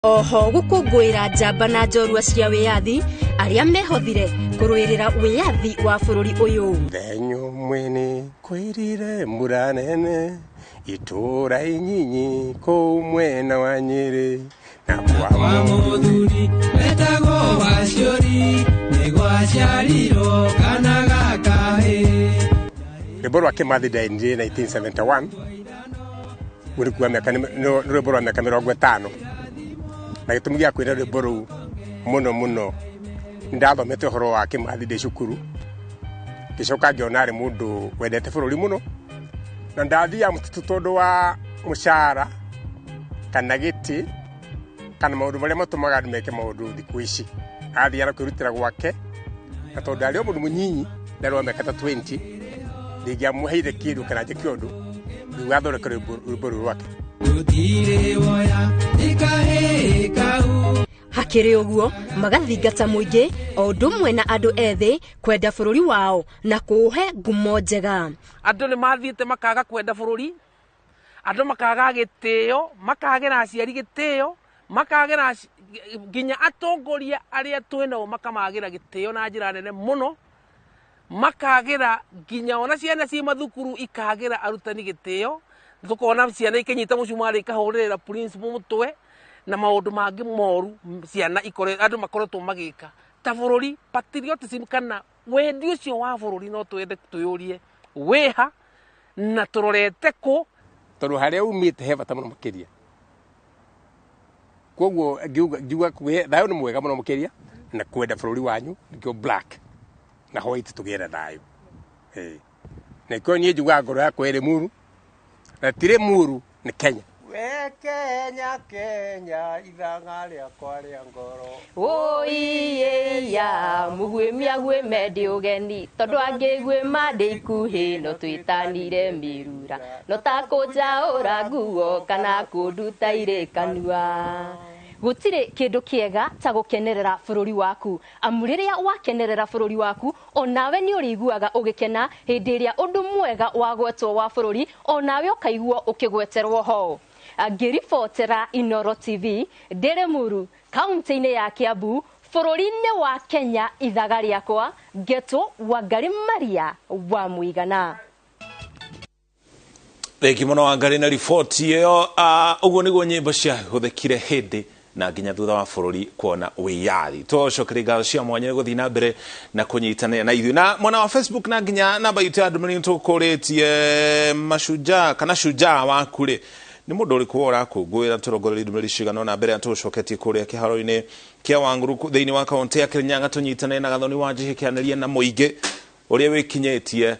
Oho gũkũngũĩra njamba na njorua cia wĩyathi arĩa mehothire kũrũĩrĩra wĩyathi wa bũrũri ũyũ. Thenyo mwene kwĩrire mbura nene itũra inyinyi kũu mwena wa Nyĩrĩ na kwa mũthuri wetagwo Waciũri nĩgwaciarirwo kana gakahĩ. Rwĩmbo rwa Kĩmathi ndainire 1971 ũrĩ mĩaka nĩ rwĩmbo rwa mĩaka 50 na gĩtũmi gĩa kwĩra rwĩmbo rũu mũno mũno nĩndathomete ũhoro wa Kĩmathi ndĩ cukuru ngĩcoka ngĩona arĩ mũndũ wendete bũrũri mũno na ndathiaga mũtitũ tondũ wa mũcara kana gĩtĩ kana maũndũ marĩa matũmaga andũ meke maũndũ thikũ ici. Athiaga kwĩrutĩra gwake na tondũ arĩ o mũndũ mũnyinyi ndarĩ wa mĩaka ta 20 ndingĩamũheire kĩndũ kana njĩke ũndũ nĩguo athondeke rwĩmbo rũu rwake. Gũtirĩ woya nĩ kahĩĩ kau. Hakĩrĩ ũguo magathingata mũingĩ o ũndũ ũmwe na andũ ethĩ kwenda bũrũri wao na kũũhe ngumo njega. Andũ nĩ mathiĩte makaga kwenda bũrũri, andũ makaga gĩtĩo, makagĩra aciari gĩtĩo, makagĩra nginya atongoria arĩa twĩnao makamagĩra gĩtĩo na njĩra nene mũno, makagĩra nginya ona ciana ciĩ mathukuru ikagĩra arutani gĩtĩo. Tũkona ciana ikĩnyita mũcumarĩ ikahũrĩrĩra principal mũtwe na maũndũ mangĩ moru ciana andũ makoretwo magĩka. Ta bũrũri patriotism kana wendi ũcio wa bũrũri no twende twĩyũrie wĩha na tũrorete kũ, tondũ harĩa umĩte he bata mũno makĩria. Koguo ngiuga thayũ nĩ mwega mũno makĩria na kwenda bũrũri wanyu nĩkĩo black na white tũgĩe na thayũ. Na nĩkĩo niĩ njugaga ngoro yakwa ĩrĩ Muru na tirĩ Muru nĩ Kenya. We Kenya, Kenya, ithang'a rĩakwa rĩa ngoro. Ũiĩya mũguĩmi aguĩme ndĩ ũgeni tondũ angĩguĩma ndĩ ikuhĩ no twĩtanire mĩrura no ta kũnjaũra nguo kana kũnduta irĩ kanua. Gũtirĩ kĩndũ kĩega ta gũkenerera bũrũri waku, amu rĩrĩa wakenerera bũrũri waku onawe nĩ ũrĩiguaga ũgĩkena hĩndĩ ĩrĩa ũndũ mwega wagwetwo wa bũrũri onawe ũkaigua ũkĩgweterwo ho. Ngĩribotera Inooro TV ndĩrĩ Muru kaunti-inĩ ya Kiambu bũrũri-inĩ wa Kenya ithaga rĩakwa ngetwo Wangari Maria wa Mũigana. Thengi mũno Wangari na riboti ĩyo. Ũguo nĩguo nyĩmbo ciahũthĩkire hĩndĩ na nginya thutha wa bũrũri kuona wĩyathi. Tũcokerie ngatho cia mwanya gũthiĩ na mbere na kũnyitanĩra na ithuĩ na mwena wa Facebook na nginya namba itũ ya ndũmĩrĩri tũkũrĩtie mashujaa kana shujaa waku rĩ nĩ mũndũ ũrĩkũ ũrakũngũĩra tũrongorerie ndũmĩrĩri cigana ũna mbere ya tũgũcoketie kũrĩa kĩharo-inĩ kĩa Wangũrũ thĩinĩ wa kaũntĩ ya Kĩrĩnyaga tũnyitanĩre na Gathoni wa Njihĩ kĩanĩria na mũingĩ ũrĩa wĩkinyĩtie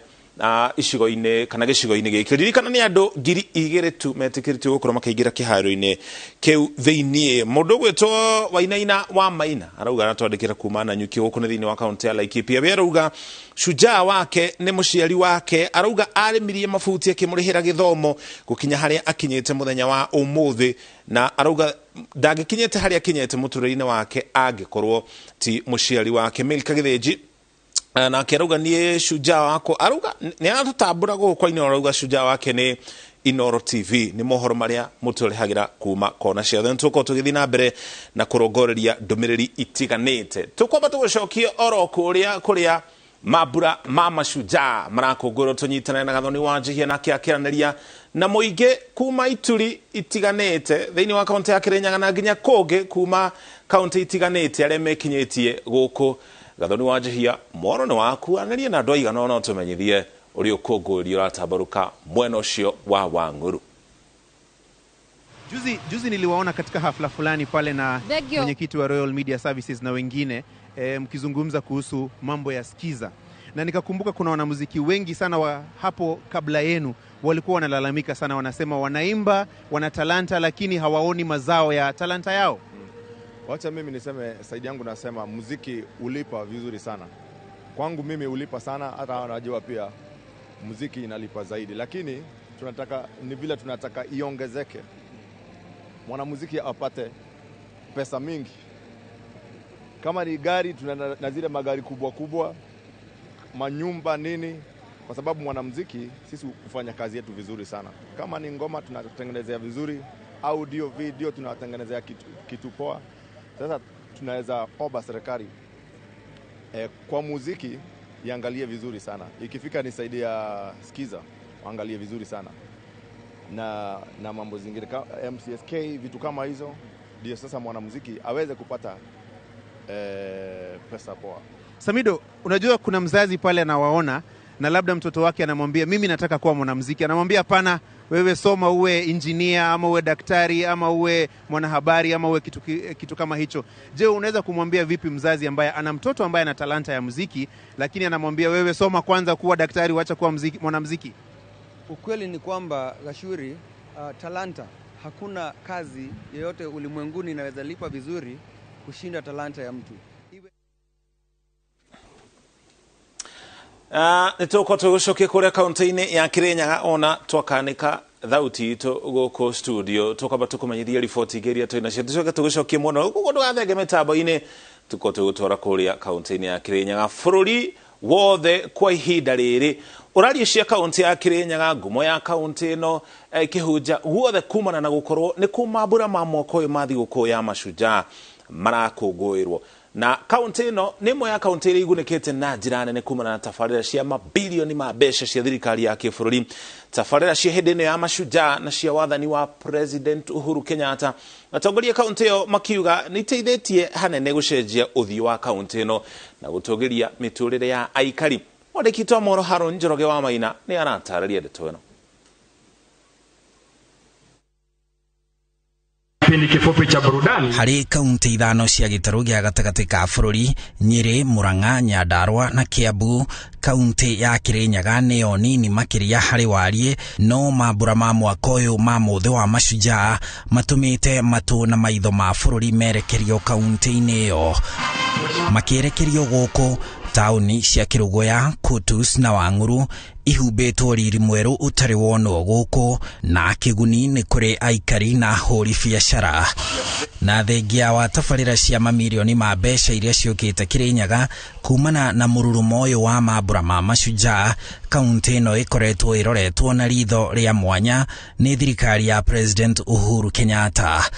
icigo-inĩ kana gĩcigo-inĩ gĩkĩ. Ririkana nĩ andũ 2,000 tu metĩkĩrĩtio gũkorwo makĩingĩra kĩharo-inĩ kĩu thĩiniĩ. Mũndũ ũgwĩtwo Wainaina wa Maina arauga aratwandĩkĩra kuma Nanyuki gũkũ nĩ thĩinĩ wa kaũntĩ ya Laikipia. We arauga shujaa wake nĩ mũciari wake, arauga arĩmirie mabuti akĩmũrĩhĩra gĩthomo gũkinya harĩa akinyĩte mũthenya wa ũmũthĩ, na arauga ndangĩkinyĩte harĩa akinyĩte mũtũrĩre-inĩ wake angĩkorwo ti mũciari wake. Milka Gĩthĩnji nake arauga niĩ shujaa wakwa, arauga nĩ aratũtambũra gũkũ kwa Inooro, arauga shujaa wake nĩ Inooro TV nĩ mohoro marĩa mũtũrehagĩra kuma kona ciothe. Nĩ tũgũkorwo tũgĩthiĩ na mbere na kũrongoreria ndũmĩrĩri itiganĩte. Tũkwamba tũgũcokie oro kũrĩa kũrĩa mambura ma mashujaa marakũngũĩrwo tũnyitanĩre na Gathoni wa Njihia nake akĩaranĩria na mũingĩ kuma ituri itiganĩte thĩinĩ wa kaũntĩ ya Kĩrĩnyaga na nginya kũngĩ kuma kaũntĩ itiganĩte arĩa mekinyĩtie gũkũ. Gathoni wa Njihia, mworo nĩ waku, anĩria na andũ aigana ũna ũtũmenyithie ũrĩa ũkũngũĩri ũratambarũka mwena ũcio wa Wangũrũ. Juzi niliwaona katika hafla fulani pale na mwenyekiti wa Royal Media Services na wengine mkizungumza kuhusu mambo ya Skiza, na nikakumbuka kuna wanamuziki wengi sana wa hapo kabla yenu walikuwa wanalalamika sana, wanasema wanaimba, wana talanta lakini hawaoni mazao ya talanta yao. Wacha mimi niseme saidi yangu, nasema muziki ulipa vizuri sana. Kwangu mimi ulipa sana, hata wanajua pia muziki inalipa zaidi, lakini tunataka ni vile tunataka iongezeke. Mwanamuziki apate pesa mingi. Kama ni gari, tuna na zile magari kubwa kubwa, manyumba nini, kwa sababu mwanamuziki sisi hufanya kazi yetu vizuri sana. Kama ni ngoma tunatengenezea vizuri, Audio, video tunawatengenezea kitu poa. Sasa tunaweza omba serikali kwa muziki iangalie vizuri sana. Ikifika ni saidi ya Skiza, waangalie vizuri sana. Na mambo zingine MCSK, vitu kama hizo, ndio sasa mwanamuziki aweze kupata pesa poa. Samido, unajua kuna mzazi pale anawaona na labda mtoto wake anamwambia mimi nataka kuwa mwanamuziki. Anamwambia hapana, wewe soma uwe engineer ama uwe daktari ama uwe mwanahabari ama uwe kitu kama hicho. Je, unaweza kumwambia vipi mzazi ambaye ana mtoto ambaye ana talanta ya muziki lakini anamwambia wewe soma kwanza kuwa daktari, wacha kuwa mwanamuziki? Ukweli ni kwamba Gashuri, talanta, hakuna kazi yoyote ulimwenguni inaweza lipa vizuri kushinda talanta ya mtu. Nitũgũkorwo tũgĩcokia kũrĩa kaunti-inĩ ya Kirinyaga ona twakanĩka thauti itũ gũkũ studio tũkamba tũkũmenyithia riboti ingĩ iria twĩ nacio tũcoke tũgĩcokie mũno koguo ndũgathenge mĩtambo-inĩ tũkorwo tũgĩtwara kũrĩa kaunti-inĩ ya Kirinyaga bũrũri wothe kwa ihinda rĩrĩ ũraria cia kaunti ya Kirinyaga ngumo ya kaunti ĩno ĩkĩhunja guothe kumana na gũkorwo nĩ kũ mambura ma mwaka ũyũ ma thigũkũ ya mashujaa marakũngũĩrwo na kaunti ĩno nĩ ĩmwe ya kaunti iria igunĩkĩte na njĩra nene kumana na tabarĩra cia mabilioni ma mbeca cia thirikari ya kĩbũrũri tabarĩra cia hĩndĩ ĩno ya mashujaa na cia wathani wa President Uhuru Kenyatta atongoria kaunti ĩyo makiuga nĩ iteithĩtie hanene gũcenjia ũthiũ wa kaunti ĩno na gũtũgĩria mĩtũrĩre ya aikari. Mwandĩki witũ wa mohoro Haron Njoroge wa Maina nĩ aratarĩria ndeto ĩno. Kipindi kifupi cha burudani harĩ kaunti ithano cia gĩtarũ gĩa gatagatĩ ka bũrũri Nyĩrĩ, Murang'a, Nyandarua na Kiambu. Kaunti ya Kirinyaga nĩyo nini makĩria harĩ wariĩ, no mambura ma mwaka ũyũ ma mũthĩ wa mashujaa matũmĩte matũ na maitho ma bũrũri merekerio kaunti-inĩ ĩyo. Makĩerekerio gũkũ taũni cia Kĩrũgũya, Kutus na Wang'uru ihumbĩtwo riri mwerũ ũtarĩ wonwo gũkũ, na kĩguni nĩ kũrĩ aikari na ahũri biacara. Na thengia wa tabarĩra cia mamirioni ma mbeca iria ciũkĩte Kirinyaga kumana na mũrurumo ũyũ wa mambura ma mashujaa, kaunti ĩno ĩkoretwo ĩroretwo na ritho rĩa mwanya nĩ thirikari ya President Uhuru Kenyatta.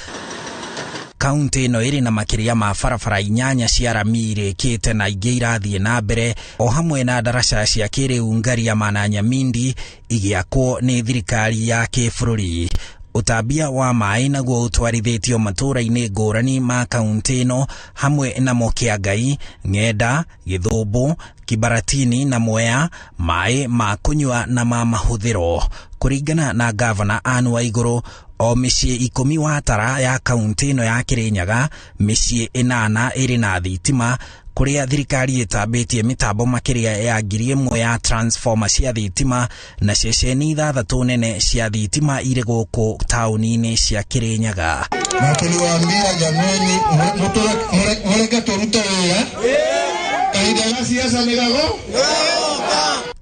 Kaunti ĩno ĩrĩ na makĩria ma barabara 8 cia rami irĩkĩte na ingĩ irathiĩ na mbere, o hamwe na ndaraca cia kĩrĩu Ngariama na Nyamindi igĩakwo nĩ thirikari ya kĩbũrũri. Ũtambia wa maĩ naguo ũtwarithĩtio matũũra-inĩ ngũrani ma kaunti ĩno hamwe namo Kĩangai, Ng'enda, Gĩthũmbũ, Kibaratini na Mwea, maĩ ma kũnyua na ma mahũthĩro. Kũringana na gavana Anne Waigũrũ, o mĩciĩ 10 wa tara ya kaunti ĩno ya Kirinyaga, mĩciĩ 8 ĩrĩ na thitima, kũrĩa thirikari ĩtambĩtie mĩtambo makĩria ya 1000 ya transformer cia thitima na ceceni 6 nene cia thitima irĩ gũkũ taũni-inĩ cia Kirinyaga. Na tuliwaambia jameni, mureke turute wĩra kahinda ga siasa nĩ gago.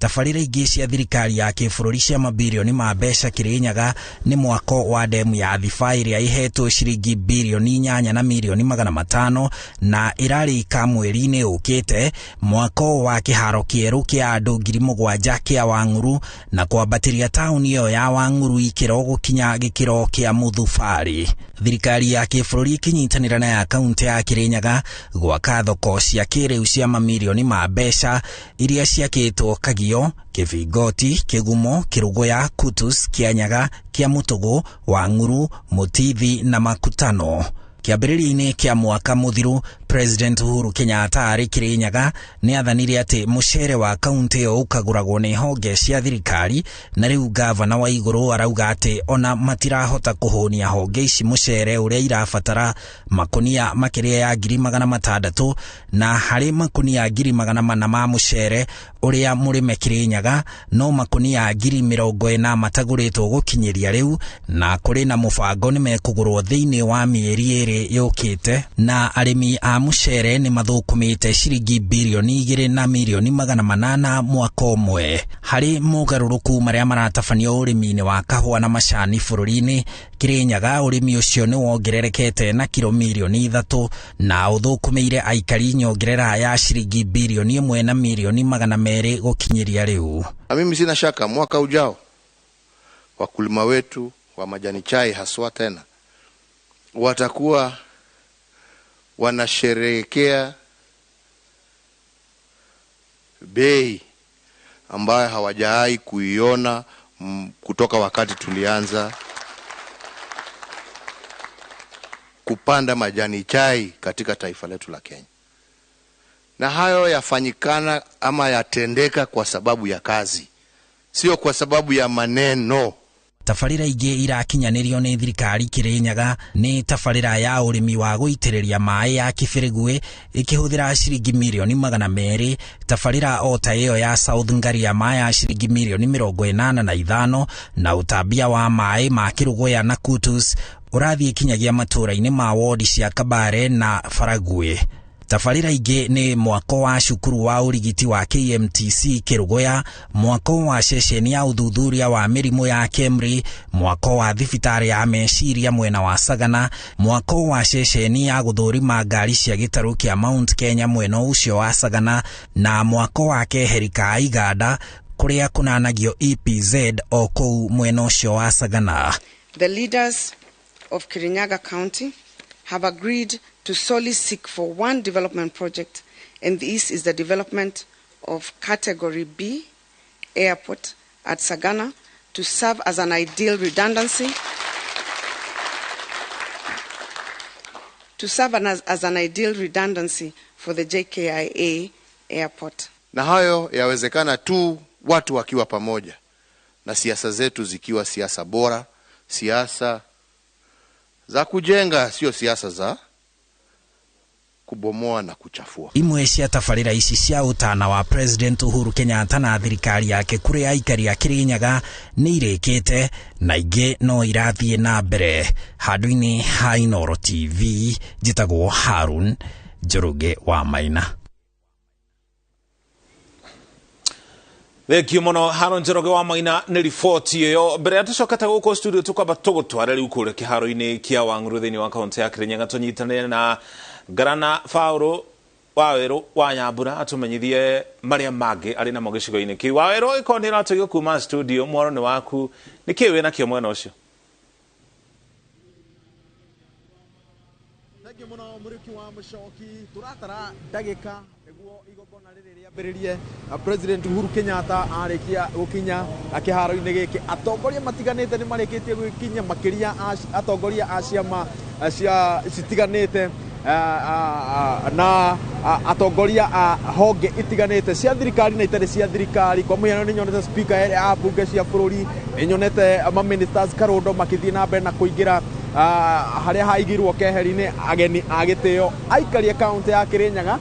Tabarĩra ingĩ cia thirikari ya kĩbũrũri cia mabirioni ma mbeca Kirinyaga nĩ mwako wa demu ya Thiba ĩrĩa ĩhetwo ciringi birioni 8 na mirioni 500 na ĩrarĩka mweri-inĩ ũkĩte, mwako wa kĩharo kĩerũ kĩa andũ 7,000 kĩa Wang'uru na kwambatĩria taũni ĩyo ya Wang'uru ikĩro gũkinya gĩkĩro kĩa mũthubarĩ. Thirikari ya kĩbũrũri ĩkĩnyitanĩra na ya kaunti ya Kirinyaga gwaka thoko cia kĩrĩu cia mamirioni ma mbeca iria ciakĩtwo Kagio, Kĩbingoti, Kĩgumo, Kĩrũgũya, Kutus, Kĩanyaga, Kĩamũtũgũ, Wang'uru, Mũtithi na Makutano. Kĩambĩrĩria-inĩ kĩa mwaka mũthiru, President Uhuru Kenyatta arĩ Kirinyaga nĩ athanire atĩ mũcere wa kaunti ĩyo ũkagũragwo nĩ honge cia thirikari, na rĩu gavana Waigũrũ arauga atĩ ona matirahota kũhũnia honge ici mũcere ũrĩa irabatara makunia makĩria ya 600,000 na harĩ makunia 400,000 ma mũcere ũrĩa mũrĩme Kirinyaga no makunia 40,000 matagũrĩtwo gũkinyĩria rĩu, na kũrĩ na mũbango nĩ mekũgũrwo thĩinĩ wa mĩeri 2 yũkĩte, na arĩmi a mũcere nĩ mathũkũmĩte ciringi birioni 2 na mirioni 800 mwaka ũmwe. Harĩ mogarũrũku marĩa maratabanio ũrĩmi-inĩ wa kahũa na macani bũrũri-inĩ, Kirinyaga ũrĩmi ũcio nĩ wongererekete na kiro mirioni 3 na ũthũkũmĩire aikari nyongerera ya ciringi birioni 1 na mirioni 200 gũkinyĩria rĩu. Na mimi sina shaka mwaka ujao wakulima wetu wa majani chai haswa tena watakuwa wanasherehekea bei ambayo hawajawahi kuiona kutoka wakati tulianza kupanda majani chai katika taifa letu la Kenya. Na hayo yafanyikana ama yatendeka kwa sababu ya kazi, sio kwa sababu ya maneno. Tabarĩra ingĩ irakinyanĩrio nĩ thirikari Kirinyaga nĩ tabarĩra ya ũrĩmi wa gũitĩrĩria maĩ ya Kĩbĩrĩgwe ĩkĩhũthĩra ciringi mirioni 200, tabarĩra o ta ĩyo ya South Ngariama ya ciringi mirioni 85 na ũtambia wa maĩ ma Kĩrũgũya na Kutus ũrathiĩ kinyagia matũũra-inĩ ma wodi cia Kabare na Faragwe. Tabarĩra ingĩ nĩ mwako wa cukuru wa ũrigiti wa KMTC Kĩrũgũya, mwako wa ceceni ya ũthuthuria wa mĩrimũ ya KEMRI, mwako wa thibitarĩ ya meciria mwena wa Sagana, mwako wa ceceni ya gũthũrima ngari cia gĩtarũ kĩa Mount Kenya mwena ũcio wa Sagana, na mwako wa keheri ka Iganda kũrĩa kũnanagio EPZ o kũu mwena ũcio wa Sagana. The leaders of Kirinyaga County have agreed to solely seek for one development project, and this is the development of Category B airport at Sagana to serve as an ideal redundancy, to serve as an ideal redundancy for the JKIA airport. Na hayo yawezekana tu watu wakiwa pamoja na siasa zetu zikiwa siasa bora, siasa za kujenga, sio siasa za kubomoa na kuchafua. Imwe cia tabarĩra ici cia ũtana wa President Uhuru Kenyatta na thirikari yake kũrĩ aikari a Kirinyaga nĩ irĩkĩte na ingĩ no irathiĩ na mbere. Handũ-inĩ ha Inooro TV njĩtagwo Harun Njoroge wa Maina. Thank you muno Haron Njoroge wa Maina nĩ riboti ĩyo. Mbere ya tũcokete gũkũ studio tũkwamba tũgũtware rĩu kũrĩa kĩharo-inĩ kĩa Wang'ũrũ thĩinĩ wa kaũntĩ ya Kirinyaga tũnyitanĩre na Ngarana Faũrũ Wawerũ wa Nyambura atũmenyithie marĩa mangĩ arĩ namo gĩcigo-inĩ kĩu. Wawerũ, ĩkorwo nĩ ũratũigua kuma studio, mwaro nĩ waku, nĩ kĩĩ wĩ nakĩo mwena ũcio? Thengiũ mũno Mũrĩki wa Mũcoki, tũratara ndagĩka nĩguo igongona rĩrĩ rĩambĩrĩrie. President Uhuru Kenyatta arĩkia gũkinya kĩharo-inĩ gĩkĩ, atongoria matiganĩte nĩ marĩkĩtie gũkinya, makĩria atongoria a ciama cia citiganĩte na atongoria a honge itiganĩte cia thirikari na itarĩ cia thirikari. Kwa mũhiano nĩ nyonete speaker a bunge cia bũrũri, nĩ nyonete ma ministers Karondo makĩthiĩ na mbere na kũingĩra harĩa haigirwo keheri-inĩ ageni a gĩtĩo. Aikari a kaũntĩ ya Kirinyaga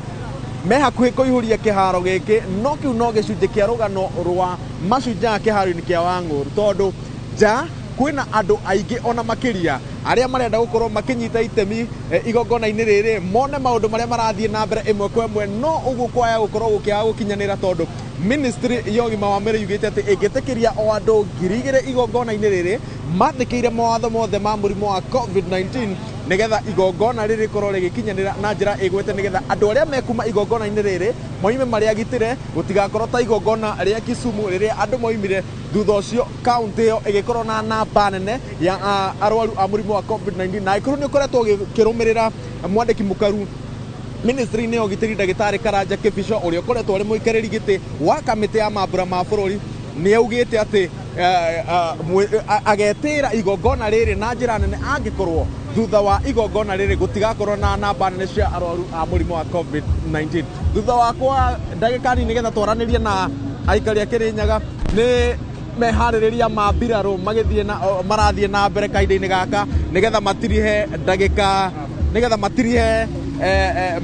me hakuhĩ kũihũria kĩharo gĩkĩ, no kĩu no gĩcunjĩ kĩa rũgano rwa mashujaa kĩharo-inĩ kĩa Wang'ũrũ, tondũ nja kwĩna andũ aingĩ ona makĩria arĩa marenda gũkorwo makĩnyita itemi igongona-inĩ rĩrĩ, mone maũndũ marĩa marathiĩ na mbere ĩmwe kwa ĩmwe. No ũguo kwaya gũkorwo gũkĩaga gũkinyanĩra, tondũ ministry ya ũgima wa mwĩrĩ yugĩte atĩ ĩngĩtĩkĩria o andũ 2,000 igongona-inĩ rĩrĩ mathĩkĩire mawatho mothe ma mũrimũ wa COVID-19, nĩgetha igongona rĩrĩ rĩkorwo rĩgĩkinyanĩra na njĩra ĩgwete, nĩgetha andũ arĩa mekuma igongona-inĩ rĩrĩ moime marĩ agitĩre, gũtigakorwo ta igongona rĩa Kisumu rĩrĩa andũ moimire thutha ũcio kaũntĩ ĩyo ĩgĩkorwo na namba nene ya arwaru a mũrimũ wa COVID-19. Na ĩkorwo nĩ ũkoretwo ũkĩrũmĩrĩra mwandĩki mũkaru ministry-inĩ ya ũgitĩri ndagĩtarĩ Karanja Kĩbico, ũrĩa ũkoretwo arĩ mũikarĩri gĩtĩ wa kamĩtĩ ya mambũra ma bũrũri, nĩ augĩte atĩ agetĩra igongona rĩrĩ na njĩra nene angĩkorwo thutha wa igongona rĩrĩ gũtigakorwo na namba nene cia arwaru a mũrimũ wa COVID-19. Thutha wakwa ndagĩka nini nĩgetha twaranĩrie na aikari a Kirinyaga nĩ meharĩrĩria ma mbirarũ magĩthiĩ na marathiĩ na mbere kahinda-inĩ gaka, nĩgetha matirihe ndagĩka, nĩgetha matirihe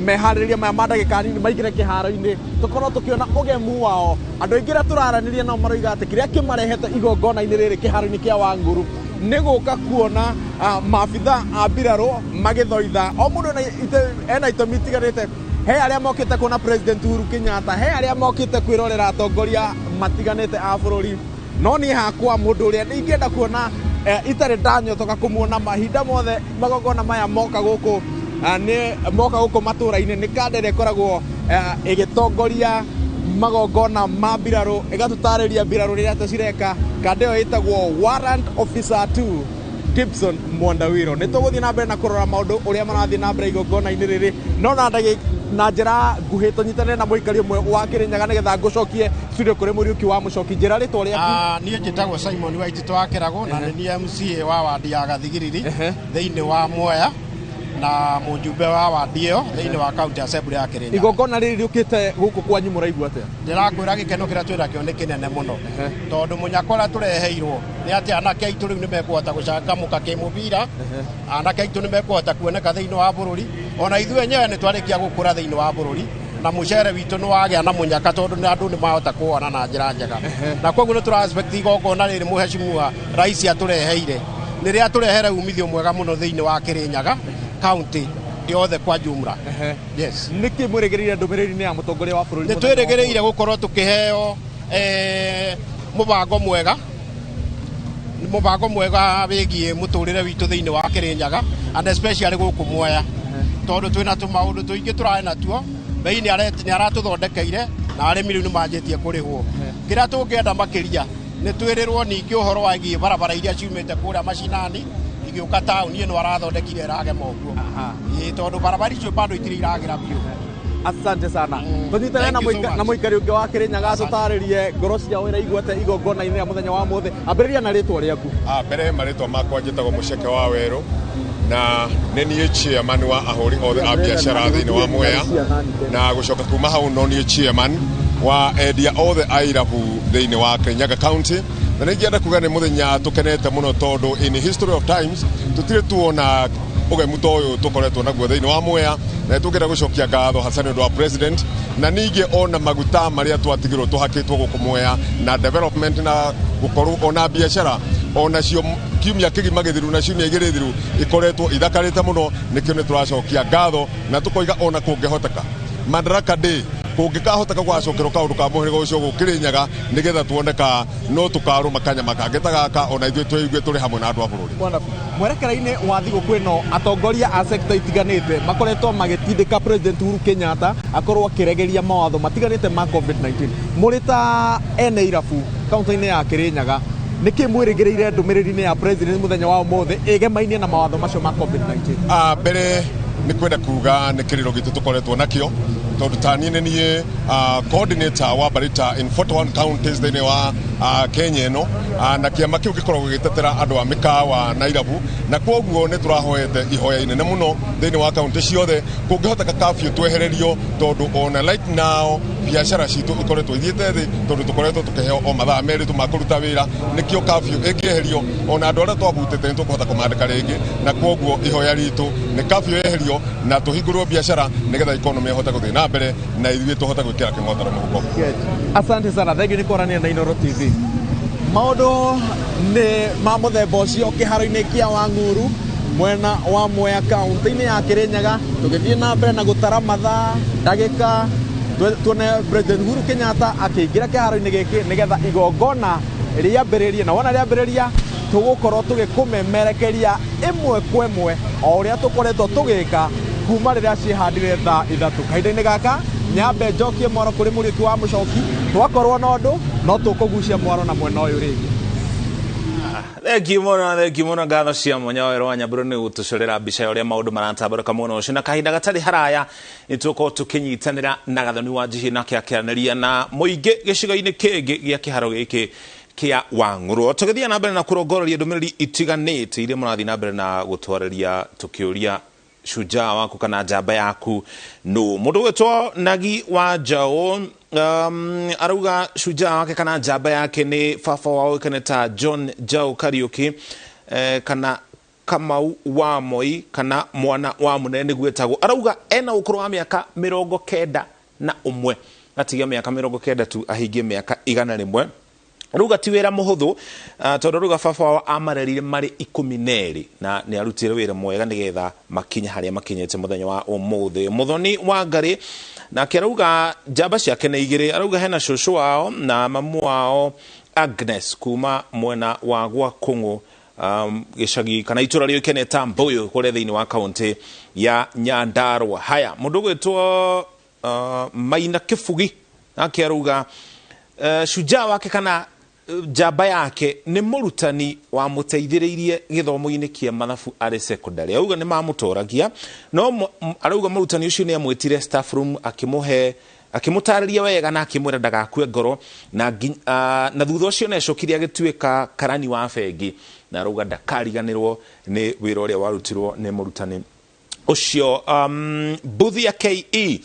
meharĩrĩria maya ma ndagĩka nini maingĩre kĩharo-inĩ, tũkorwo tũkĩona ũgemu wao. Andũ aingĩ arĩa tũraranĩria nao maroiga atĩ kĩrĩa kĩmarehete igongona-inĩ rĩrĩ kĩharo-inĩ kĩa Wang'ũrũ nĩ gũka kuona maabitha a mbirarũ magĩthoitha. O mũndũ ena itũmi itiganĩte. He arĩa mokĩte kuona President Uhuru Kenyatta, he arĩa mokĩte kwĩrorera atongoria matiganĩte a bũrũri. No niĩ hakwa mũndũ ũrĩa ingĩenda kuona itarĩ ndanyotoka kũmuona mahinda mothe magongona maya moka gũkũ nĩ moka gũkũ matũra-inĩ nĩ kanda ĩrĩa ĩkoragwo ĩgĩtongoria magongona ma mbirarũ, ĩgatũtarĩria mbirarũ rĩrĩa tũcireka. Kanda ĩyo ĩtagwo Warrant Officer 2. Gibson Mwandawiro. Nĩ tũgũthiĩ na mbere na kũrora maũndũ ũrĩa marathiĩ na mbere igongona-inĩ rĩrĩ, no na njĩra nguhĩ tũnyitanĩre na mũikari ũmwe wa Kĩrĩnyaga nĩgetha ngũcokie studio kũrĩ Mũriũki wa Mũcoki. Njĩra rĩtwa rĩaku. Niĩ njĩtagwo Simon Waititũ wa Kĩragũ na nĩ niĩ MCA wa wadi ya Gathigiriri thĩinĩ wa Mwea na mũjumbe wa wadi ĩyo thĩinĩ wa County Assembly ya Kĩrĩnyaga. Igongona rĩrĩ rĩũkĩte gũkũ kwanyu mũraigua atĩa? Ndĩrakwĩra gĩkeno kĩrĩa twĩnakĩo nĩ kĩnene mũno tondũ mũnyaka ũrĩa tũreheirwo nĩ atĩ anake aitũ rĩu nĩ mekũhota gũcangamũka kĩmũbira, anake aitũ nĩ mekũhota kuoneka thĩinĩ wa bũrũri, ona ithuĩ enyewe nĩ twarĩkia gũkũra thĩinĩ wa bũrũri na mũcere witũ nĩ wagĩa na mũnyaka tondũ nĩ andũ nĩ mahota kuona na njĩra njega, na koguo nĩ tũra expect igongona rĩrĩ mũheshimiwa rais atũreheire nĩ rĩa tũrehere umithio mwega mũno thĩinĩ wa Kĩrĩnyaga county yothe kwa jumla. Yes. Nĩkĩ mwĩrĩgĩrĩire ndũmĩrĩri-inĩ ya mũtongoria wa bũrũri? Nĩ twĩrĩgĩrĩire gũkorwo tũkĩheo mũbango mwega, mũbango mwega wĩgiĩ mũtũrĩre witũ thĩinĩ wa Kĩrĩnyaga and especially gũkũ Mwea tondũ twĩna tũmaũndũ tũingĩ tũrarĩ natuo. Bei nĩ aratũthondekeire na arĩmi rĩu nĩ manjĩtie kũrĩhwo. Kĩrĩa tũngĩenda makĩria nĩ twĩrĩrwo ningĩ ũhoro wĩgiĩ barabara iria ciumĩte kũrĩa macinani igĩũka taũni ĩno arathondekire ĩragema ũguo, tondũ barabara icio bado itirĩ iragĩra biũ. Asante sana. Tũnyitane na mũikari ũngĩ wa Kĩrĩnyaga tũtarĩrie ngoro ciao iraigua atĩa igongona-inĩ rĩa mũthenya wa mũthĩ. Ambĩrĩria na rĩtwa rĩaku. Mbere marĩtwa makwa njĩtagwo Mũceke wa Werũ na nĩ niĩ chairman wa ahũri othe a biacara thĩinĩ wa Mwea, na gũcoka kuma hau no niĩ chairman wa endia othe a irabu thĩinĩ wa Kĩrĩnyaga County. Na nĩngĩenda kuga nĩ mũthenya tũkenete mũno tondũ in history of times tũtirĩ tuona ũgemu ta ũyũ tũkoretwo naguo thĩinĩ wa Mwea, na tũngĩenda gũcokia ngatho hasa nĩ ũndũ wa president na ningĩ ona maguta marĩa twatigirwo tũhakĩtwo gũkũ Mwea na development na gũkorwo ona biacara ona cio kiumia kĩgima gĩthiru na ciumia igĩrĩ thiru ikoretwo ithakarĩte mũno. Nĩkĩo nĩ tũracokia ngatho na tũkoiga ona kũngĩhoteka Madaraka Day kũngĩkahoteka gwacokerwo kaũndũ ka mũhĩrĩga ũcio gũkĩrĩnyaga nĩgetha tuone ka no tũkarũma kanyama kangĩ ta gaka ona ithuĩ twĩigue tũrĩ hamwe na andũ a bũrũri. Mwerekera-inĩ wa thigũkũ ĩno atongoria a sekta itiganĩte makoretwo magĩtindĩka President Uhuru Kenyatta akorwo akĩregeria mawatho matiganĩte ma COVID-19. Mũrĩ ta ene irabu kaunti-inĩ ya Kĩrĩnyaga, nĩkĩ mwĩrĩgĩrĩire ndũmĩrĩri-inĩ ya President mũthenya wa ũmũthĩ ĩgemainie na mawatho macio ma COVID-19? Mbere nĩ kwenda kuga nĩ kĩrĩro gitũ tũkoretwo nakĩo tondũ ta niĩ nĩ niĩ coordinator wa Barita in 41 counties thĩinĩ wa Kenya ĩno, na kĩama kĩu gĩkoragwo gĩgĩtetera andũ a mĩkawa na irabu, na kwoguo nĩ tũrahoete ihoya inene mũno thĩinĩ wa kaunti ciothe kũngĩhoteka curfew twehererio tondũ ona right now biacara citũ ikoretwo ithiĩte thĩ tondũ tũkoretwo tũkĩheo o mathaa merĩ tu ma kũruta wĩra. Nĩkĩo curfew ĩngĩeherio ona andũ arĩa twabutĩte nĩ tũkũhota kũmandĩka rĩngĩ, na kwoguo ihoya ritũ nĩ curfew yeherio na tũhingũrwo biacara nĩgetha economy ĩhote gũthiĩ na mbere na ithuĩ tũhote gwĩkĩra kĩng'otero mũhuko. Asante sana, thengiũ nĩ kwaranĩria na Inooro TV. Maũndũ nĩ ma mũthemba ũcio kĩharo-inĩ kĩa Wang'uru mwena wa Mwea kaunti-inĩ ya Kĩrĩnyaga, tũgĩthiĩ na mbere na gũtara mathaa ndagĩka tuone President Uhuru Kenyatta akĩingĩra kĩharo-inĩ gĩkĩ nĩgetha igongona rĩambĩrĩrie, na wona rĩambĩrĩria tũgũkorwo tũgĩkũmemerekeria ĩmwe kwa ĩmwe o ũrĩa tũkoretwo tũgĩka kuma rĩrĩa ciĩhandire thaa 3. Kahinda-inĩ gaka nyambe njokie mwaro kũrĩ Mũriũki wa Mũcoki, twakorwo na ũndũ no tũkũgucia mwaro na mwena ũyũ rĩngĩ. Thengiũ mũno ngatho cia mwanya Werũ wa Nyambũrũ nĩ gũtũcorera mbica ya ũrĩa maũndũ maratambarũka mwena ũcio, na kahinda gatarĩ haraya nĩ tũgũkorwo tũkĩnyitanĩra na Gathoni wa Njihĩ nake akĩaranĩria na mũingĩ gĩcigo-inĩ kĩngĩ gĩa kĩharo gĩkĩ kĩa Wang'ũrũ. Tũgĩthiĩ na mbere na kũrongoreria ndũmĩrĩri itiganĩte iria mũrathiĩ na mbere na gũtwarĩria tũkĩũria shujaa waku kana njamba yaku nũ. Mũndũ ũgwĩtwo Nagi wa Njaũ arauga shujaa wake kana njamba yake nĩ baba wao ũĩkaine ta John Njau Kariũki, kana Kamau wa Moi kana mwana wa mũnene nĩguo etagwo. Arauga ena ũkũrũ wa mĩaka 91, gatigia mĩaka 90 tu ahingie mĩaka 101. Arauga ti wĩra mũhũthũ, tondũ arauga baba wao amarerire marĩ 12 na nĩ arutire wĩra mwega nĩgetha makinye harĩa makinyĩte mũthenya wa ũmũthĩ. Mũthoni wa Ngarĩ nake arauga njamba ciake nĩ 2, arauga hena cũcũ wao na mamu wao Agnes kuma mwena wa Gwakũng'ũ, gĩcagi kana itũra rĩũĩkaine ta Mbũyũ kũrĩa thĩinĩ wa kaunti ya Nyandarua. Haya, mũndũ ũgwĩtwo Maina Kĩbugi nake arauga shujaa wake kana Njamba yake nĩ mũrutani wamũteithĩrĩirie gĩthomo-inĩ kĩa mathabu arĩ secondary. Auga nĩ mamũtoragia, no arauga mũrutani ũcio nĩ amwĩtire staff room, akĩmũhe, akĩmũtarĩria wega na akĩmwĩra ndagakue ngoro, na thutha ũcio nĩ acokire agĩtuĩka karani wa bengi, na arauga ndakariganĩrwo nĩ wĩra ũrĩa warutirwo nĩ mũrutani ũcio. Mbuthia KE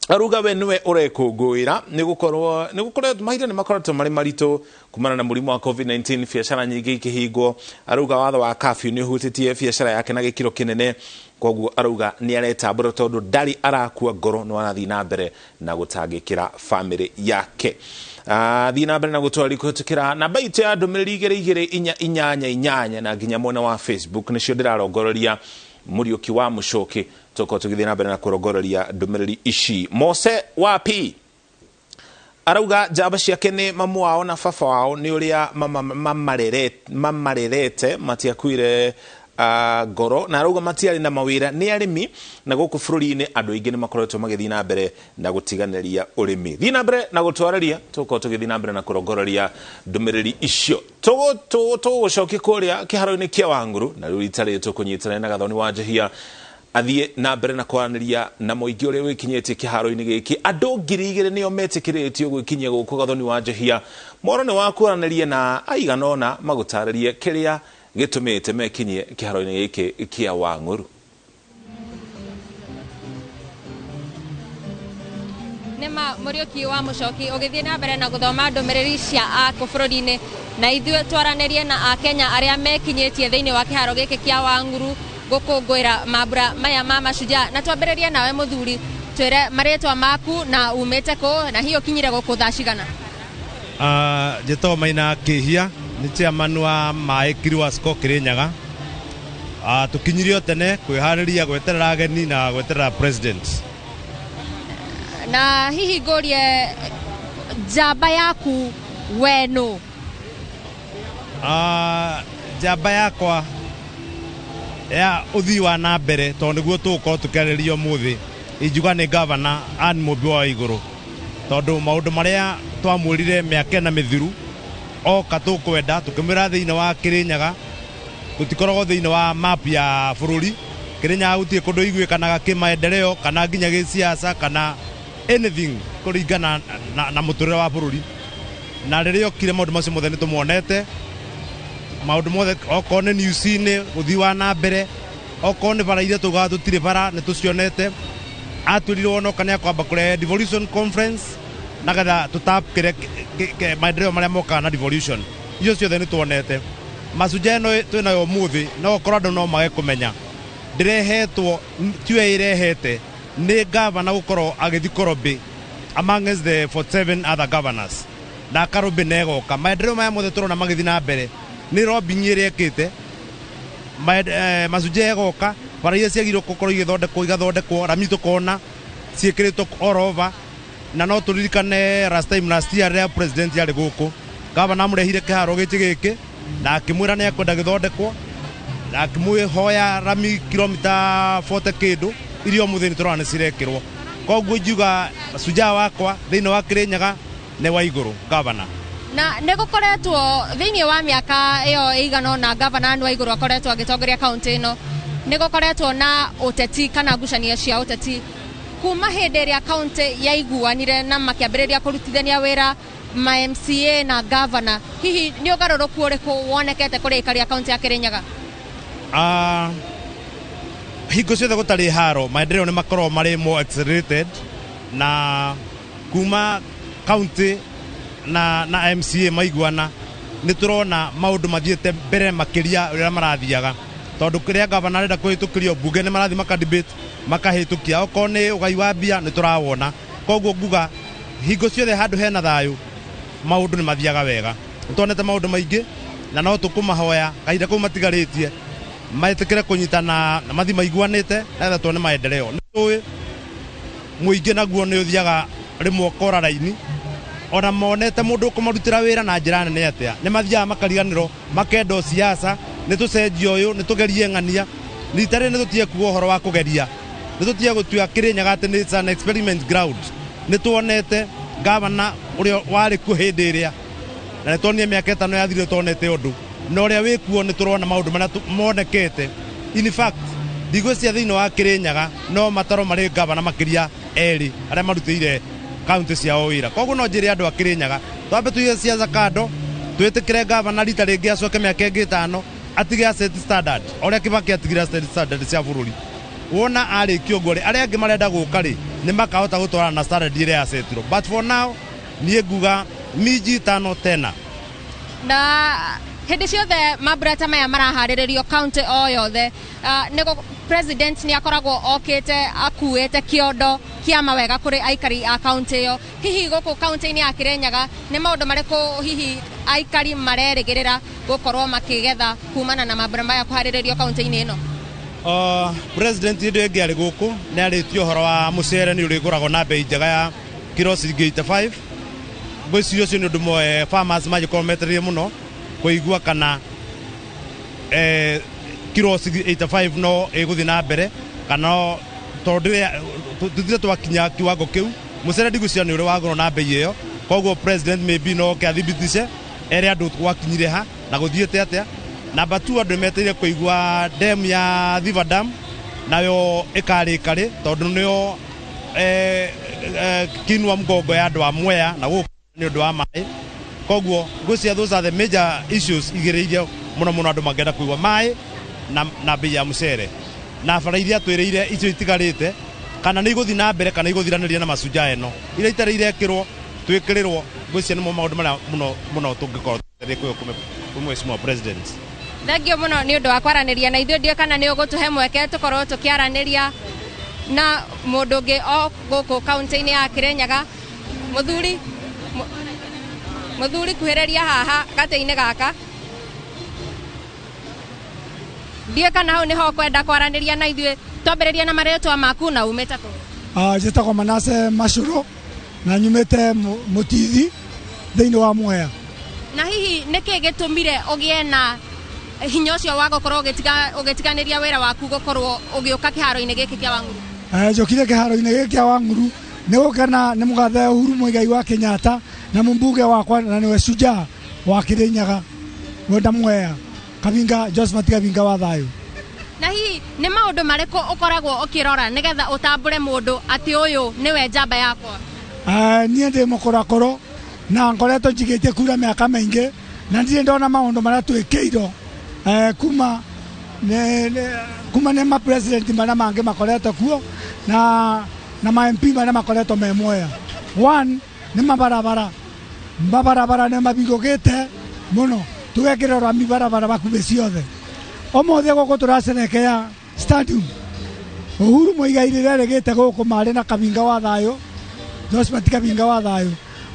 aruga we niwe urekũngũĩra nĩ gũkorwo mahinda nĩ makoretwo marĩ maritũ kumana na mũrimũ wa COVID-19, biacara nyingĩ ikĩhingwo. Arauga watho wa curfew nĩ ũhutĩtie biacara yake na gĩkĩro kĩnene, koguo arauga nĩ aretambũra tondũ ndarĩ arakua ngoro, no arathiĩ na mbere na gũtangĩkĩra famĩlĩ yake. Thiĩ na mbere na gũtwarĩ kũhĩtũkĩra namba itũ ya ndũmĩrĩri 2 2 4 8 8 na nginya mwena wa Facebook nĩcio ndĩrarongoreria Muriuki wa Muchoki, tukorwo tũgĩthiĩ na mbere na kũrongoreria ndũmĩrĩri ici. Mose wa P arauga njamba ciake nĩ mamu wao na baba wao nĩ ũrĩa mamarerete, matiakuire ngoro, na arauga matiarĩ na mawĩra, nĩ arĩmi, na gũkũ bũrũri-inĩ andũ aingĩ nĩ makoretwo magĩthiĩ na mbere na gũtiganĩria ũrĩmi. Thiĩ na mbere na gũtwarĩria, tũkorwo tũgĩthiĩ na mbere na kũrongoreria ndũmĩrĩri icio. Tũgũcokia kũrĩa kĩharo-inĩ kĩa Wangũrũ, na rĩu rita rĩrĩ tũkũnyitanĩra na Gathoni wa Njehia athiĩ na mbere na kwaranĩria na mũingĩ ũrĩa wĩkinyĩtie kĩharo-inĩ gĩkĩ. Andũ 2000 nĩo metĩkĩrĩtio gwĩkinyia gũkũ Gathoni wa Njehia. Mworo nĩ wa kwaranĩria na aigana ũna magũtarĩrie kĩrĩa gĩtũmĩte mekinyie kĩharo-inĩ gĩkĩ kĩa Wangũrũ. Nĩma Muriuki wa Muchoki ũgĩthiĩ na mbere na gũthoma ndũmĩrĩri cia akũ bũrũri-inĩ, na ithuĩ twaranĩrie na akenya arĩa mekinyĩtie thĩinĩ wa kĩharo gĩkĩ kĩa Wangũrũ gũkũngũĩra mambura maya ma Mashujaa. Na twambĩrĩrie nawe mũthuri, twĩre marĩtwa maku na umĩte kũ, na hihi ũkinyire gũkũ thaa cigana? Njĩtagwo Maina Kĩhia, nĩ chairman wa Maĩ Kiriwa Sacco Kirinyaga. Tũkinyirio tene kwĩharĩria gweterera ageni na gweterera president. Na hihi ngũrie njamba yaku we nũ? Njamba yakwa ya ũthii wa na mbere, tondũ nĩguo tũgũkorwo tũkĩarĩrĩria ũmũthĩ, ingiuga nĩ gavana Anne Mũmbi wa Waigũrũ, tondũ maũndũ marĩa twamwĩrire mĩaka ĩna mĩthiru oka tũkwenda tũkĩmwĩra thĩinĩ wa Kirinyaga tũtikoragwo thĩinĩ wa map ya bũrũri. Kirinyaga gũtirĩ kũndũ iguĩkanaga kĩmaendeleo kana nginya gĩsiasa kana anything kũringana na mũtũrĩre wa bũrũri. Na rĩrĩa okire maũndũ macio mothe nĩ tũmonete, maũndũ mothe okorwo nĩ news-inĩ ũthii wa na mbere, okorwo nĩ bara iria taugaga tũtirĩ bara nĩ tũcionete. Atwĩrire wona oka nĩ akwamba kũrehe devolution conference nagetha tũtapkĩre maendeleo marĩa mokaga na devolution. Icio ciothe nĩ tuonete. Mashujaa ĩno twĩnayo ũmũthĩ no okorwo andũ no mage kũmenya, ndĩrehetwo tiwe ĩrehete nĩ gavana gũkorwo agĩthiĩ Korobĩ amongst the 47 other governors, na Karobĩ negoka. Maendeleo maya mothe tũrona magĩthiĩ na mbere nĩ lobbying ĩrĩa ĩkĩte. Mashujaa ĩgoka, bara iria ciagĩrĩirwo gũkorwo igĩthondekwo igathondekwo, rami tũkona ciĩkĩrĩtwo all over. Na no tũririkane last time, last year rĩrĩa president yarĩ gũkũ, gavana amũrehire kĩharo gĩkĩ gĩkĩ na akĩmwĩra nĩ ekwenda gĩthondekwo, na akĩmwĩhoya rami kilomita 40 kĩndũ iria ũmũthĩ nĩ tũrona nĩ cirekĩrwo. Koguo ingiuga shujaa wakwa thĩinĩ wa Kirinyaga nĩ Waigũrũ gavana. Na nĩ gũkoretwo thĩinĩ wa mĩaka ĩyo ĩigana ũna gavana Anne Waigũrũ akoretwo agĩtongoria kaũntĩ ĩno, nĩ gũkoretwo na ũteti kana ngucanio cia ũteti kuma hĩndĩ ĩrĩa kaũntĩ yaiguanire na makĩambĩrĩria kũrutithania wĩra ma MCA na gavana. Hihi nĩ ũgarũrũku ũrĩkũ wonekete kũrĩ aikari a kaũntĩ ya Kirinyaga? Hingo ciothe gũtarĩ haro, maendeleo nĩ makoragwo marĩ more accelerated, na kuma kaũntĩ na MCA maiguana nĩ tũrona maũndũ mathiĩte mbere makĩria ũrĩa marathiaga, tondũ kĩrĩa gavana arenda kũhĩtũkĩrio mbunge nĩ marathiĩ maka debate makahĩtũkia, okorwo nĩ ũgai wa mbia nĩ tũrawona. Koguo nguga hingo ciothe handũ hena thayũ maũndũ nĩ mathiaga wega. Nĩ tuonete maũndũ maingĩ na no tũkũmahoya kahinda kau matigarĩtie metĩkĩre kũnyitana na mathiĩ maiguanĩte nĩgetha tuone maendeleo. Nĩ tũĩ mũingĩ naguo nĩ ũthiaga rĩmwe ũkora raini, ona monete mũndũ ũkũmarutĩra wĩra na njĩra nene atĩa, nĩ mathiaga makariganĩrwo makenda siasa, nĩ tũcenjie ũyũ, nĩ tũgerie ng'ania. Rita rĩrĩ nĩ tũtige kuga ũhoro wa kũgeria, nĩ tũtige gũtua Kirinyaga atĩ nĩ an experiment ground. Nĩ tuonete gavana ũrĩa warĩ kuo hĩndĩ ĩrĩa Na nĩ tuonire mĩaka 5 yathirire tuonete ũndũ, na ũrĩa wĩkuo nĩ tũrona maũndũ marĩa monekete. In fact, ndigwĩciria thĩinĩ wa Kĩrĩnyaga no mataro marĩ gavana makĩria erĩ arĩa marutĩire kaunti ciao wĩra. Koguo no njĩre andũ a Kĩrĩnyaga twambe tuige ciaca kando, twĩtĩkĩre gavana rita rĩngĩ acoke mĩaka ĩngĩ 5 atige asset standard ũrĩa Kibaki atigire asset standard cia bũrũri. Wona arĩkia ũguo rĩ, arĩa angĩ marenda gũka rĩ, nĩ makahota gũtwarana na standard ĩrĩa yasetirwo. But for now niĩ nguga minji 5 tena. Na hĩndĩ ciothe mambura ta maya maraharĩrĩrio kaunti o yothe, nĩgo president nĩ akoragwo okĩte akuĩte kĩondo kĩa mawega kũrĩ aikari a kaunti ĩyo. Hihi gũkũ kaunti-inĩ ya Kĩrĩnyaga nĩ maũndũ marĩkũ hihi aikari marerĩgĩrĩra gũkorwo makĩgetha kumana na mambura maya kũharĩrĩrio kaunti-inĩ ĩno? President hĩndĩ ĩngĩ arĩ gũkũ nĩ arĩtie ũhoro wa mũcere nĩ ũrĩgũragwo na bei njega ya kiro ciringi 85. Ngwĩciria ũcio nĩ ũndũ ũmwe farmers mangĩkorwo metereire mũno kũigua kana kiro 85 no ĩgũthiĩ na mbere kana tondũ tũtirĩ twakinya kiwango kĩu. Mũcere ndigwĩciria nĩ ũrĩ wagũrwo na bei ĩyo, koguo president maybe no oke athibitice ere andũ gwakinyire ha na gũthiĩte atĩa. Namba 2, andũ metereire kũigua dam ya Thiva Dam nayo ĩkarĩka rĩ, tondũ nĩyo kinua mgongo ya andũ a Mwea na gũkũ nĩ ũndũ wa maĩ. Koguo ngwĩciria those are the major issues igĩrĩ iria mũno mũno andũ mangĩenda kũigua, maĩ na bei ya mũcere na bara iria twĩrĩire icio itigarĩte kana nĩ igũthiĩ na mbere kana igũthiranĩria na Mashujaa ĩno iria itarĩ irekĩrwo twĩkĩrĩrwo. Ngwĩciria nĩmo maũndũ marĩa mũno mũno tũngĩkorwo twetereire kwĩ Mheshimiwa President. Thengio mũno nĩ ũndũ wa kwaranĩria na ithuĩ. Ndiũĩ kana nĩ ũgũtũhe mweke tũkorwo tũkĩaranĩria na mũndũ ũngĩ o gũkũ kaunti-inĩ ya Kĩrĩnyaga. Mũthuri kuhĩrĩria haha gatĩ-inĩ gaka. Ndiũĩ kana hau nĩho ũkwenda kwaranĩria na ithuĩ. Twambĩrĩria na marĩtwa maku na umĩte kũ? Njĩtagwo Manase Macũrũ na nyumĩte Mũtithi thĩinĩ wa Mwea. Na hihi nĩkĩ gĩtũmire ũgĩe na hinya ũcio wa gũkorwo ũgĩtiganĩria wĩra waku gũkorwo ũgĩũka kĩharo-inĩ gĩkĩ kĩa Wang'uru? Njũkire kĩharo-inĩ gĩkĩ kĩa Wang'uru nĩ gũkena nĩ mũgathe Uhuru Muigai wa Kenyatta na mũmbunge wakwa na nĩwe shujaa wa Kĩrĩnyaga Mwenda Mwea Kabinga Josephat Kabinga wa thayũ. Na hihi nĩ maũndũ marĩkũ ũkoragwo ũkĩrora nĩgetha ũtambũre mũndũ atĩ ũyũ nĩwe njamba yakwa? Niĩ ndĩ mũkũrakũrũ na ngoretwo njigĩtie kura mĩaka mĩingĩ na ndirĩ ndona maũndũ marĩa twĩkĩirwo kuma nĩ ma president marĩa mangĩ makoretwo kuo na ma MP marĩa makoretwo me Mwea. One nĩ mabarabara, mabarabara nĩ mabingũkĩte mũno, tũgekĩra rami barabara bakuhĩ ciothe. Ũmũthĩ gũkũ tũracerekea stadium. Uhuru Muigai rĩrĩa arĩgĩte gũkũ marĩ na Kabinga wa thayũ, Josephat Kabinga wa thayũ,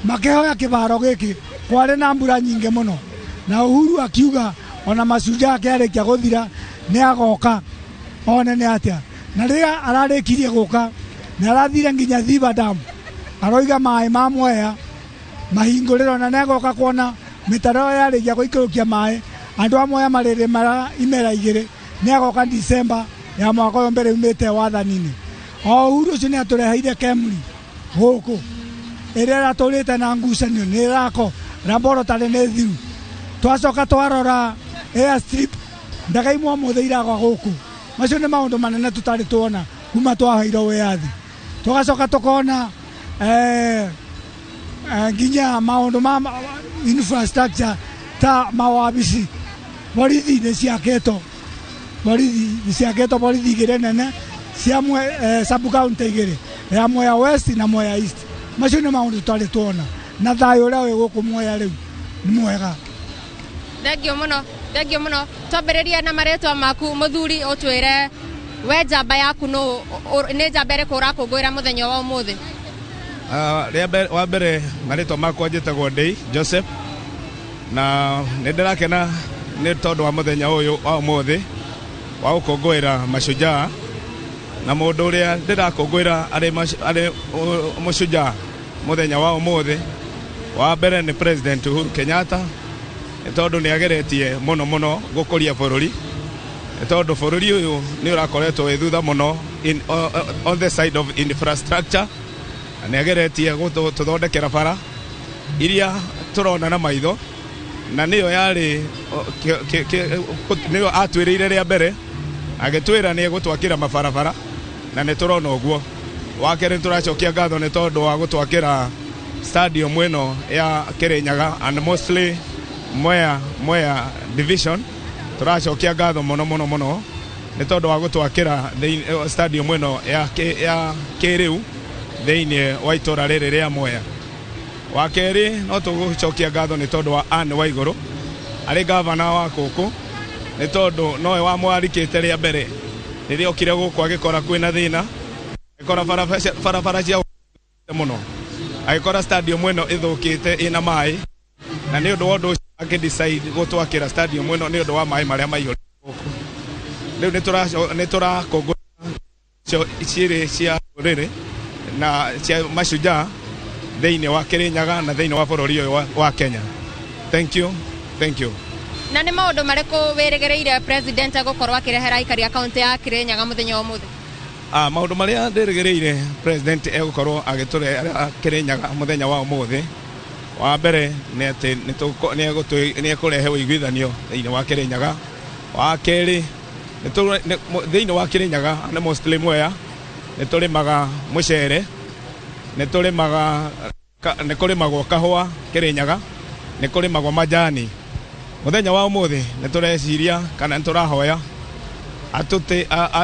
makĩhoya kĩbaro gĩkĩ kwarĩ na mbura nyingĩ mũno, na Uhuru akiuga ona Mashujaa ake arĩkia gũthira nĩ agoka one nĩ atĩa. Na rĩrĩa ararĩkirie gũka nĩ arathire nginya Thiva Dam, aroiga maĩ ma Mwea mahingũrĩrwo na nĩagoka kuona mĩtaro yarĩkia gũikũrũkia maĩ andũ a Mwea marĩrĩmara imera 2. Nĩagoka December ya mwaka ũyũ mbere umĩte wathani-inĩ. O Uhuru ũcio nĩatũreheire Kemri gũkũ ĩrĩa ĩratũrĩte na ngucanio nĩ ĩrako laboratory nĩ thiru. Twacoka twarora airstrip ndege imwe ũmũthĩ iragwa gũkũ. Macio nĩ maũndũ manene tũtarĩ tuona kuma twaheirwo wĩyathi. Tũgacoka tũkona nginya maũndũ ma infrastructure ta mawabici borithi nĩ ciakĩtwo, borithi nĩ ciakĩtwo borithi 2 nene cia sub county 2 ya Mwea West na Mwea East. Macio nĩ maũndũ tũtarĩ tuona na thayũ ũrĩa wĩ gũkũ Mwea rĩu nĩ mwega. Thengio mũno, thengio mũno. Twambĩrĩrie na marĩtwa maku mũthuri, ũtwĩre we njamba yaku nĩ njamba ĩrĩkũ ũrakũngũĩra mũthenya wa ũmũthĩ? Wa mbere marĩtwa makwa njĩtagwo Ndei Joseph na nĩ ndĩrakena nĩ tondũ wa mũthenya ũyũ wa ũmũthĩ wa gũkũngũĩra Mashujaa, na mũndũ ũrĩa ndĩrakũngũĩra arĩ mũshujaa mũthenya wa ũmũthĩ wa mbere nĩ President Uhuru Kenyatta, nĩ tondũ nĩ ageretie mũno mũno gũkũria bũrũri, nĩ tondũ bũrũri ũyũ nĩ ũrakoretwo wĩ thutha mũno on the side of infrastructure, na nĩ ageretie gũtũthondekera bara iria tũrona na maitho. Na nĩyo yarĩ nĩyo atwĩrĩire rĩa mbere, agĩtwĩra nĩ egũtwakĩra mabarabara, na nĩ tũrona ũguo. Wa kerĩ, nĩ tũracokia ngatho nĩ tondũ wa gũtwakĩra stadium ĩno ya Kirinyaga and mostly Mwea division. Tũracokia ngatho mũno mũno mũno nĩ tondũ wa gũtwakĩra stadium ĩno ya kĩrĩu thĩinĩ wa itũra rĩrĩ rĩa Mwea. Wa kerĩ, no tũgũcokia ngatho nĩ tondũ wa Anne Waigũrũ arĩ gavana wa gũkũ, nĩ tondũ nowe wamwarikĩte rĩa mbere rĩrĩa okire gũkũ agĩkora kwĩna thĩna, agĩkora barabara cia mũno, agĩkora stadium ĩno ĩthũkĩte ĩna maĩ, na nĩ ũndũ wa ũndũ ũcio akĩdecide gũtwakĩra stadium ĩno nĩ ũndũ wa maĩ marĩa maihũrĩte gũkũ. Rĩu nĩ tũrakũngũĩra ciĩrĩ cia rũrĩrĩ na cia mashujaa thĩinĩ wa Kirinyaga na thĩinĩ wa bũrũri ũyũ wa Kenya. Thank you, thank you. Na nĩ maũndũ marĩkũ wĩrĩgĩrĩire president egũkorwo akĩrehera aikari a kaũntĩ ya Kirinyaga mũthenya wa ũmũthĩ? Maũndũ marĩa ndĩrĩgĩrĩire president egũkorwo agĩtũrehera Kirinyaga mũthenya wa ũmũthĩ, wa mbere nĩ atĩ nĩ ekũrehe ũiguithanio thĩinĩ wa Kirinyaga. Wa kerĩ, thĩinĩ wa Kirinyaga na mostly Mwea nĩ tũrĩmaga mũcere, nĩ tũrĩmaga, nĩ kũrĩmagwo kahũa Kirinyaga, nĩ kũrĩmagwo majani. Mũthenya wa ũmũthĩ nĩ tũreciria kana nĩ tũrahoya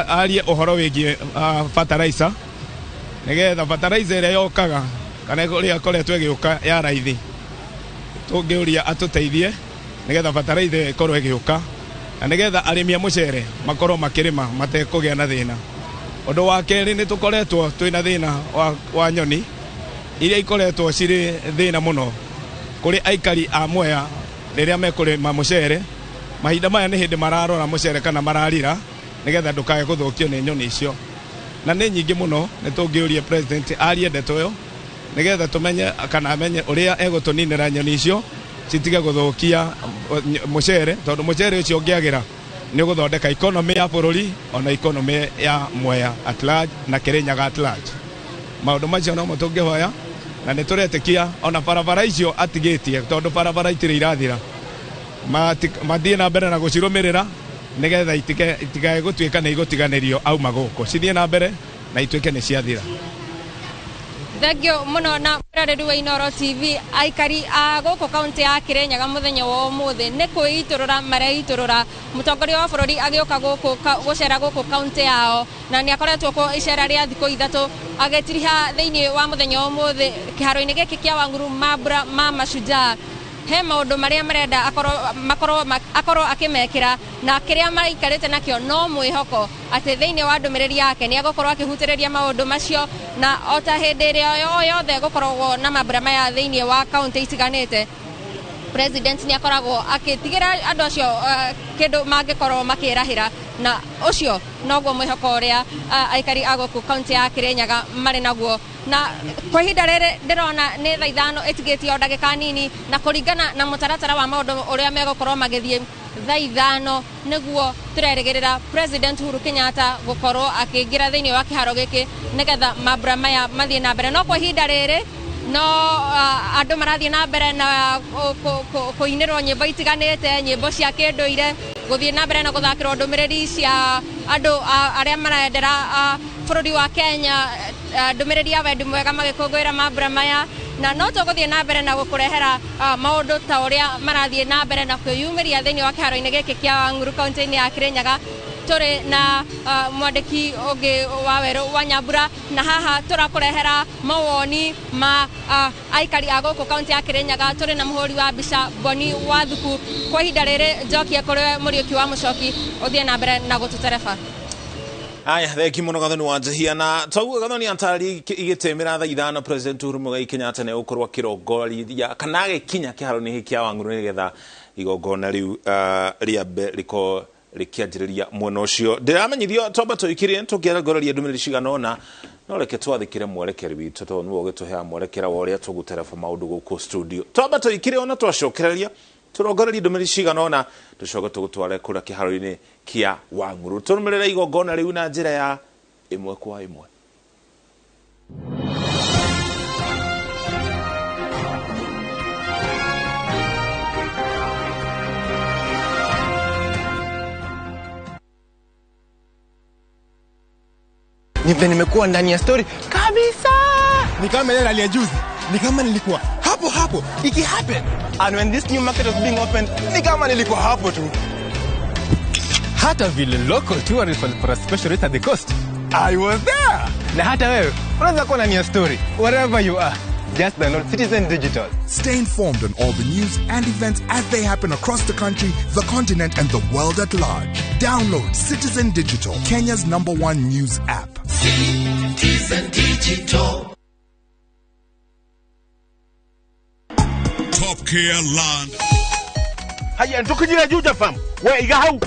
arie ũhoro wĩgiĩ fertilizer, nĩgetha fertilizer ĩrĩa yokaga kana ĩrĩa ĩkoretwo ĩgĩũka ya raithi, tũngĩũria atũteithie nĩgetha fertilizer ĩkorwo ĩgĩũka, na nĩgetha arĩmi a mũcere makorwo makĩrĩma matekũgĩa na thĩna. Ũndũ wa kerĩ, nĩ tũkoretwo twĩna thĩna wa nyoni iria ikoretwo cirĩ thĩna mũno kũrĩ aikari a Mwea rĩrĩa mekũrĩma mũcere. Mahinda maya nĩ hĩndĩ mararora mũcere kana mararira nĩgetha ndũkae gũthũkio nĩ nyoni icio, na nĩ nyingĩ mũno. Nĩ tũngĩũria president arie ndeto ĩyo nĩgetha tũmenye kana amenye ũrĩa egũtũninĩra nyoni icio citige gũthũkia mũcere, tondũ mũcere ũcio ũngĩagĩra nĩ ũgũthondeka economy ya bũrũri ona economy ya Mwea at large na Kirinyaga at large. Maũndũ macio nomo tũngĩhoya, na nĩ tũretĩkia ona barabara icio atigĩtie, tondũ barabara itirĩ irathira, mathiĩ na mbere na gũcirũmĩrĩra nĩgetha itikae gũtuĩka nĩ igũtiganĩrio auma gũkũ, cithiĩ na mbere na ituĩke nĩ ciathira. Thengio mũno na mwĩroreri wa Inooro TV. Aikari a gũkũ kaũntĩ ya Kirinyaga mũthenya wa ũmũthĩ nĩ kwĩitũrũra mareitũrũra mũtongoria wa bũrũri agĩũka gũkũ gũcera gũkũ kaũntĩ yao, na nĩ akoretwo kuo icera rĩa thikũ 3 agĩtiriha thĩinĩ wa mũthenya wa ũmũthĩ kĩharo-inĩ gĩkĩ kĩa Wang'uru mambura ma mashujaa. He maũndũ marĩa marenda akorwo akĩmekĩra, na kĩrĩa maikarĩte nakĩo no mwĩhoko atĩ thĩinĩ wa ndũmĩrĩri yake nĩ egũkorwo akĩhutĩrĩria maũndũ macio, na o ta hĩndĩ ĩrĩa o yothe gũkoragwo na mambura maya thĩinĩ wa kaũntĩ itiganĩte, president nĩ akoragwo akĩtigĩra andũ acio kĩndũ mangĩkorwo makĩrahĩra, na ũcio noguo mwĩhoko ũrĩa aikari a gũkũ kaũntĩ ya Kirinyaga marĩ naguo. Na kwa ihinda rĩrĩ ndĩrona nĩ thaa 5 ĩtigĩtie o ndagĩka nini, na kũringana na mũtaratara wa maũndũ ũrĩa megũkorwo magĩthiĩ thaa 5 nĩguo tũrerĩgĩrĩra President Uhuru Kenyatta gũkorwo akĩingĩra thĩinĩ wa kĩharo gĩkĩ nĩgetha mambura maya mathiĩ na mbere. No kwa ihinda rĩrĩ no andũ marathiĩ na mbere na kũinĩrwo nyĩmbo itiganĩte, nyĩmbo cia kĩndũire, gũthiĩ na mbere na gũthakĩrwo ndũmĩrĩri cia andũ arĩa marendera bũrũri wa Kenya, ndũmĩrĩri ya wendi mwega magĩkũngũĩra mambura maya. Na no tũgũthiĩ na mbere na gũkũrehera maũndũ ta ũrĩa marathiĩ na mbere na kwĩyumĩria thĩinĩ wa kĩharo-inĩ gĩkĩ kĩa Wang'uru kaũntĩ-inĩ ya Kirinyaga. Tũrĩ na mwandĩki ũngĩ wa Werũ wa Nyambura, na haha tũrakũrehera mawoni ma aikari a gũkũ kaũntĩ ya Kirinyaga. Tũrĩ na mũhũri wa mbica Boni Wathuku. Kwa ihinda rĩrĩ njokie kũrĩ Mũriũki wa Mũcoki ũthiĩ na mbere na gũtũtereba. Aya, thengi muno Gathoni wa Njehia. Na twaguo Gathoni atari igĩtemera thaa 5 President Uhuru Muigai Kenyatta nĩ egũkorwo akĩrongoria kana agĩkinya kĩharo-inĩ gĩkĩ kĩa Wang'uru nĩgetha igongona rĩu rĩambe rĩkorwo rĩkĩanjĩrĩria mwena ũcio. Ndĩramenyithio twamba tũikirie tũkĩarongoreria ndũmĩrĩri cigana ũna, no reke twathĩkĩre mwerekeri witũ tondũ nĩwe ũgĩtũheaga mwerekera wa ũrĩa tũgũtereba maũndũ gũkũ studio. Twamba tũikire ona twacokereria tũrongorerie ndũmĩrĩri cigana ũna, tũcoke tũgũtware kũrĩa kĩharo-inĩ kĩa Wang'uru tũrũmĩrĩre igongona rĩu na njĩra ya ĩmwe kwa ĩmwe. Ni vile nimekuwa ndani ya story kabisa. Ni kama ile rally ya juzi, ni kama nilikuwa hapo hapo iki happen. And when this new market was being opened, ni kama nilikuwa hapo tu. Hata vile local tourists walipata special rate at the coast, I was there. Na hata wewe unaweza kuwa ndani ya story wherever you are. Just download Citizen Digital. Stay informed on all the news and events as they happen across the country, the continent, and the world at large. Download Citizen Digital, Kenya's number one news app. Citizen Digital. Top Care Land. Haya, ntukunyira Juja Farm. We iga hau.